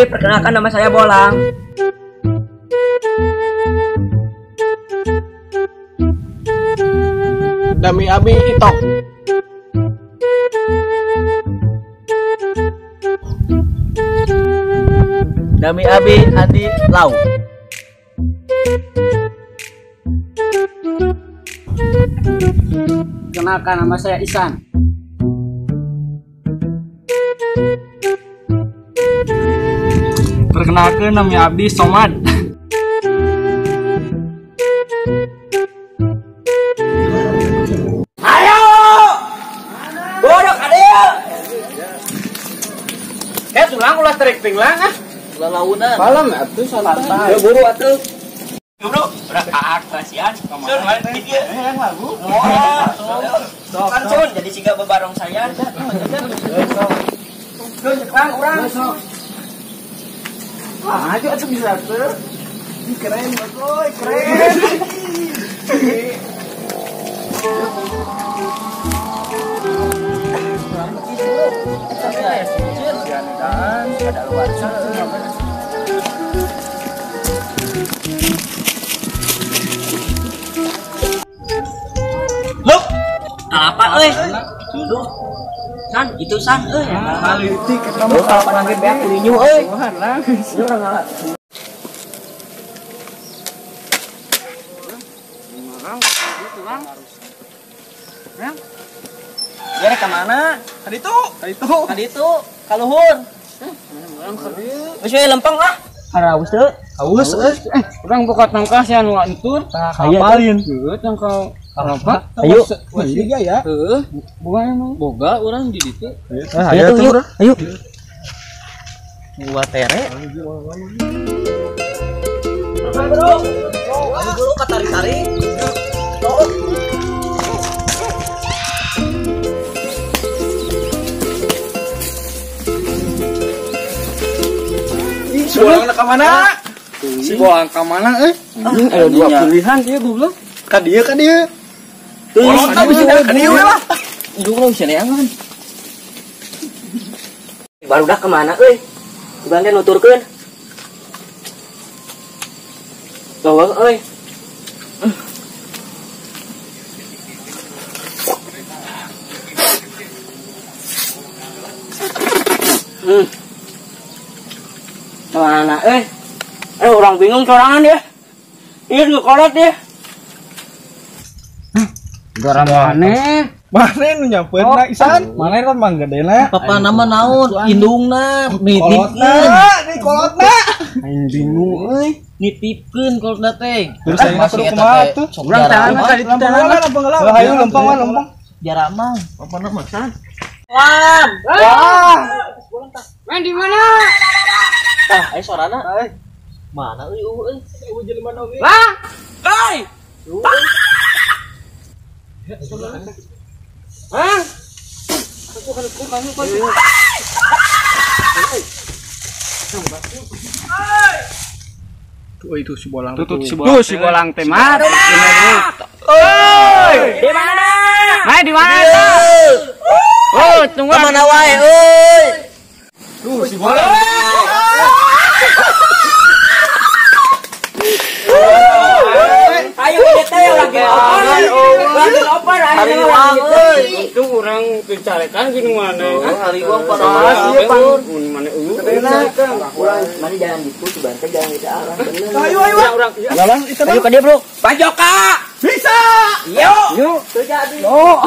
Mari perkenalkan nama saya Bolang. Dami Abi Itok. Dami Abi Adi Lau. Kenalkan nama saya Isan. Perkenalkan nama Abdi Somad. Ayo! Bodoh adil. Eh tulang ulah tarik pinglang ah. Ulah launan. Malam atuh santai. Ya buru atuh. Bro, udah kaak kasihan. Sun balik di dieu. Lagu. Kan sun jadi siga bebarong saya. Sun ceklang urang. Wah, aja atuh bisa tuh. Ih, keren, boy, keren. Ada luar. Loh, apa euy? Duh. San, itu san euy. Leutik ketemu kapan lagi beak kulinyu euy. Ya ke mana? Tadi itu. Kaluhur. Wis we lempeng lah. Haus teu? Haus euy. Urang buka tangkas ya nu entur. Kapalin. Heuh, tangkal kalapa. Ayo. Masih ya. Heuh, boga emang. Boga urang di ditu. Ayo tuh, ayo. Gua tere. Bro. Bro katarik-tarik. Si bolang ka mana? Si bolang ka mana euy? Aya dua pilihan ieu goblok. Ka dieu ka dieu. Kolot tah bisa ka dieu we lah. Goblok bisa neangan. Barudak ka mana euy? Urang teh nuturkeun. Tolong euy. Mana orang bingung sorangan ya. Iya ngekolot ya. Gara maneh. Maneh nu nyampeun na Isan. Maneh kan mang gedena. Papa nama naon? Indungna nitipkeun. Di kolotna. Aing bingung euy. Nitipkeun kolotna teh. Terus aing kudu kumaha tuh? Urang tangan ka ditu tangan. Hayu lempeng mah lempeng. Jaramang. Papa nama San. Wah. Wah. Main di mana? Tah, ayo sorana. Mana euy euy? Euy jelema oge. Lah. Euy. Hah? Tuh itu si bolang. Tuh si bolang teh mat. Euy, di mana? Main di mana? Oh, tunggu. Mana wae euy? Tuh si bolang. Ayo ini teh lagi oper. Lagi oper euy. Itu urang dicarekan gini mana? Hari gua parah. Mana eueuh. Urang mana jalan gitu Cibante jalan gitu arah bener. Ayo ayo. Ayo ka dia, Bro. Pajoka. Bisa. Yo. Yuk. Terjadi. Yo.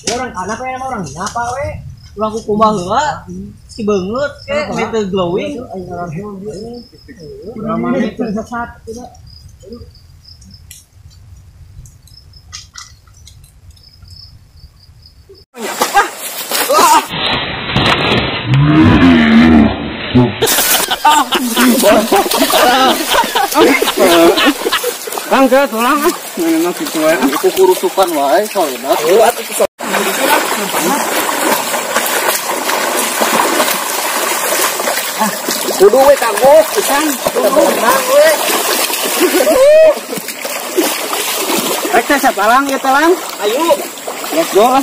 Orang kana we orang napa we? Urang ku kumaha heula? Si beungeut ke meter glowing. Urang mana sesat tidak. Kang ke tulang ah. Mana kitu wae. Kukurusukan wae soalna. Heuh atuh kudu we kagok pisan. Kudu we. Siapa lang ieu teh lang? Ayo. Let's go lah.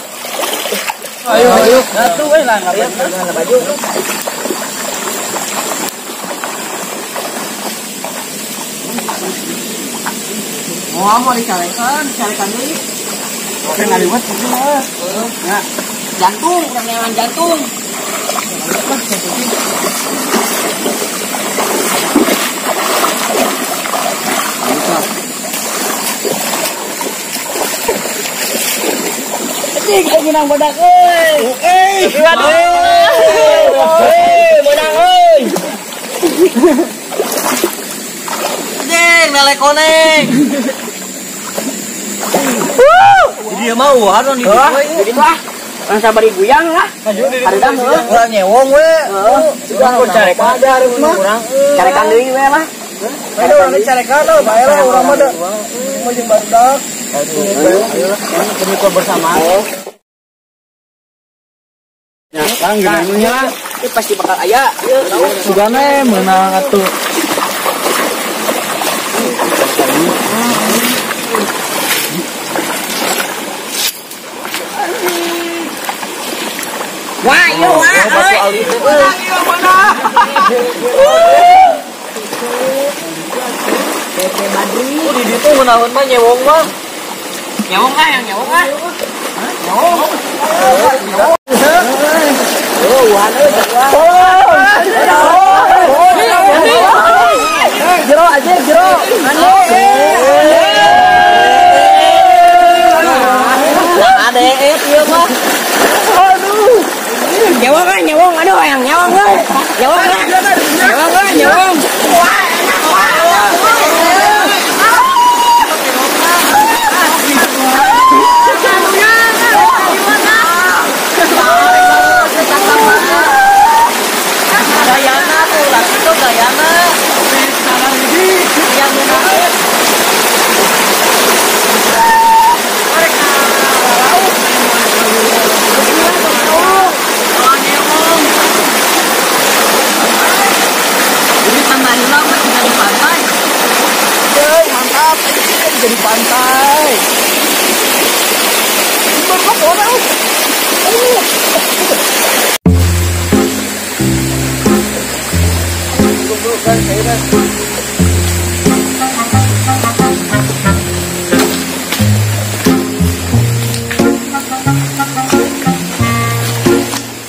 Ayo ayo. Atuh we lah baju. Mau dicalekan, dicalekan deui. Oke ngaliwet kitu mah. Ya. Jantung, urang neangan jantung. Anjing, aing menang bodak euy. Euy, menang euy. Anjing, melek koneng. Jadi dia mau haron di dieu we. Jadi mah urang sabari guyang lah. Hareudang heuh. Urang nyewong we. Urang carekan aja hareup mah. Carekan deui we lah. Ada urang carekan lah, bae lah urang mah da. Mah jeung barudak. Ayo lah, demi kebersamaan. Ya, lang geunaheun lah. Ieu pasti bakal aya. Sugane meunang atuh. Wah, ieu wah, euy. Menang ieu menang. Bete Badri. Di ditu ngeunaheun mah nyewong mah. Nyewong ah, yang nyewong ah. Nyewong. Oh, wan euy, jero aja, jero. Ade ieu mah. Aduh. Nyewong ah, nyewong. Aduh, yang nyewong euy. Nyewong ah. Nyewong euy, nyewong. Wah, enak wah. Gayana tuh, laki tuh gayana. Yang menarik. Mereka laut. Ini tambah hilang masih jadi pantai. Hei, mantap. Jadi pantai.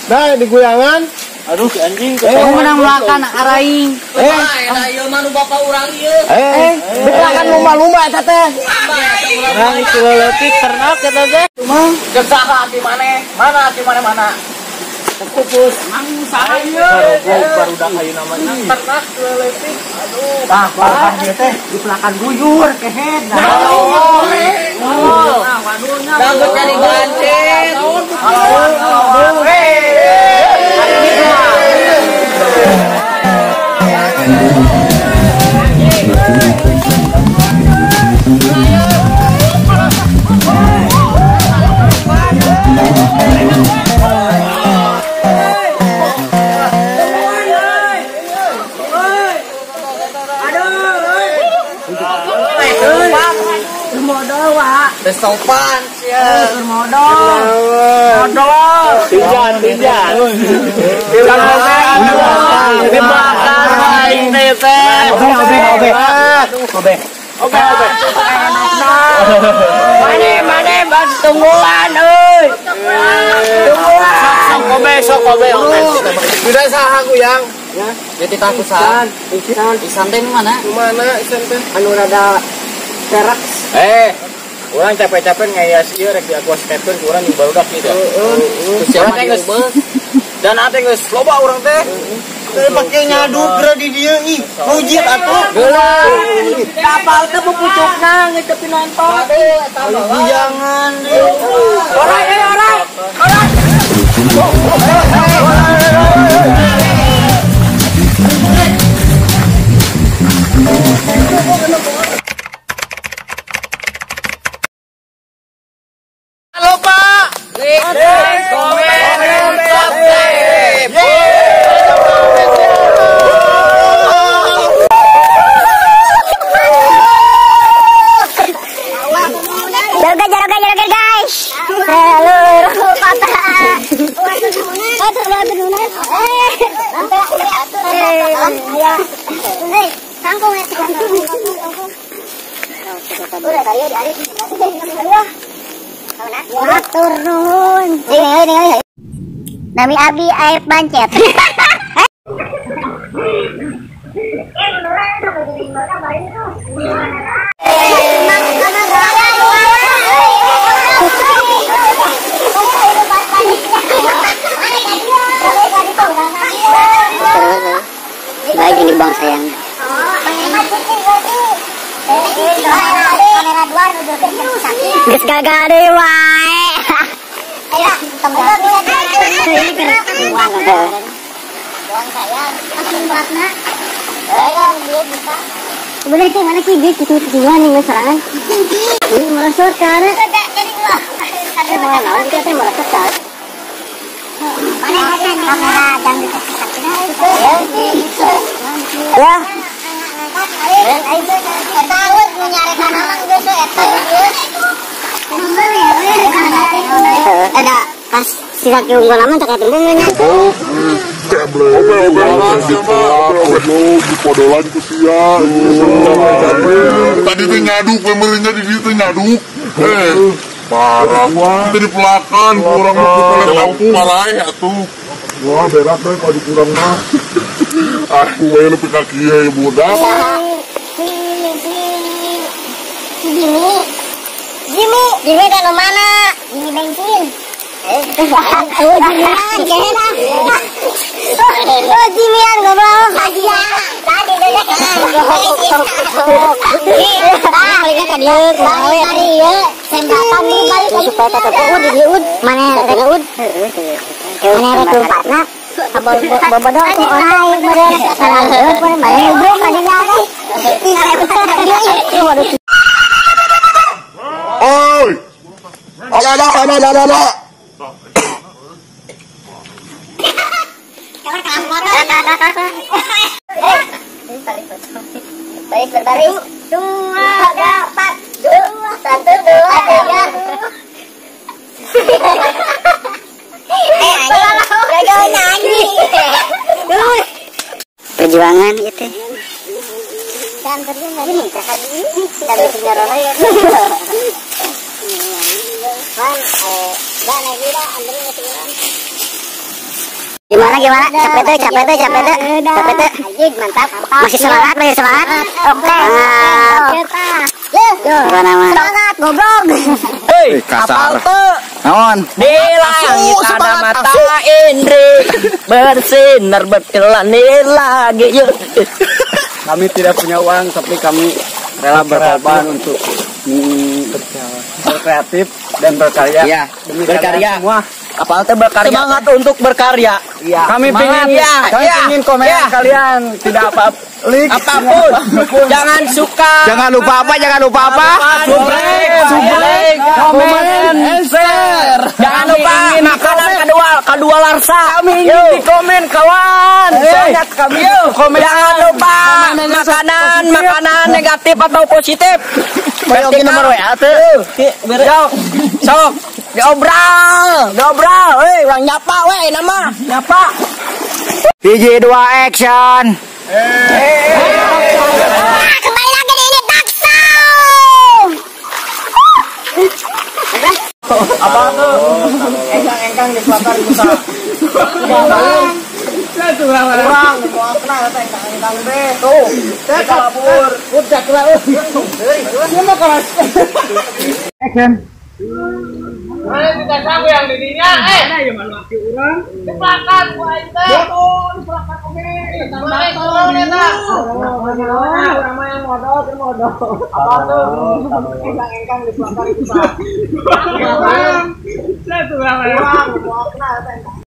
Nah, di guyangan. Aduh, si anjing. Menang makan araing. Eta ieu mah nu bapak urang ieu. Belakan lumba-lumba eta teh. Urang cileutik ternak eta teh. Mah geus hati maneh. Mana hati maneh mana? Pupus. Mang saha ieu? Barudak ayeuna mah ternak cileutik. Aduh. Tah, parah ieu teh dipelakan guyur kehed. Nah, waduhnya. Danggut jadi bancet. Lawan, lawan. Sopan sia. Modal. Modal. Tijan, tijan. Dimakan aing teh teh. Obe, obe, obe. Obe. Obe, obe. Mane, mane bas tungguan euy. Tungguan. Sok obe, sok obe, obe. Sudah saha guyang. Ya, jadi takut saha. Isan, Isan teh mana? Mana Isan teh? Anu rada perak. Urang capek-capek ngayas ieu rek di aquascapekeun ku urang jeung barudak kieu. Heeh. Urang teh geus dan ate geus loba urang teh. Teu pake nyaduk geura di dieu ih. Mujib atuh. Geula. Kapal teh pupucukna geus teu nonton. Guyangan. Orai euy orai. Orai. Lupa like, comment, and subscribe. Iya. Kangkung ya. Udah kali ya diarit. Matur nuhun. Nami abi aep bancet. Baik ini bang sayang. Geus gagal deui wae. Sebenarnya kayak mana sih dia gitu-gituan nih serangan. Ini merosot kan? Merosot kan? Ya. Ada pas sisa unggul lama tak ketemu nya. Di podolan ku sia. Tadi tuh nyaduk, memorinya di situ nyaduk. Parah. Tadi pelakan kurang mau parah ya tuh. Wah, berat deh kalau dikurang mah. Aku wae lebih kaki ya budak. Jimmy. Jimmy, Jimmy kan mana? Jimmy bensin. Oh, Jimmy, kayaknya. Oh, Jimmy an goblok. Tadi ya. Tadi udah kan. Tah, ka dieu, balik ieu. Sembatan balik supaya tetep ud di ud. Mana rek ud? Mana rek lumpatna? Bobodo tuh orang bener salah leureut mana ngobrol ka dinya teh. Oi. Ala ala ala ala ala. Baris berbaris. 2, 4, 2, 1, 2, 3. Perjuangan itu. Gimana gimana? Capek tuh, capek tuh, capek tuh, capek tuh. Mantap. Masih semangat, masih semangat. Oke. Semangat, goblok. Hei, kasar. Naon? Di langit ada mata Indri bersinar berkelani lagi. Yuk. Kami tidak punya uang, tapi kami rela berkorban untuk berkreatif dan berkarya. Iya, demi berkarya semua. Apal teh berkarya. Semangat untuk berkarya. Iya. Kami pingin, ya, kami ya, pingin komen ya. Kalian tidak apa like, apapun. Jangan suka. Jangan lupa apa? Jangan lupa apa? Subrek, komen, share. Jangan lupa makanan kedua larsa. Kami ingin di komen kawan. Soalnya kami komen. Jangan lupa makanan negatif atau positif. Berarti nomor WA tuh. Sok. Diobral, diobral, weh, orang nyapa, weh, nama, nyapa. 1, 2, action. Kembali lagi di ini bakso. Apa tuh? Engkang-engkang di selatan rusak. Kurang, mau kena kata engkang-engkang deh. Tuh, kalapur, udah kena. Ini mau keras. Action. Mana kita sapu yang didinya? Eh, ya malu aki urang. Diplakan ku aing teh. Bodoh, diplakan oge. Mana turun eta? Urang mah yang modal, teu modal. Apa tuh? Engkang-engkang diplakan ku saha? Urang. Urang, mau kena eta engkang.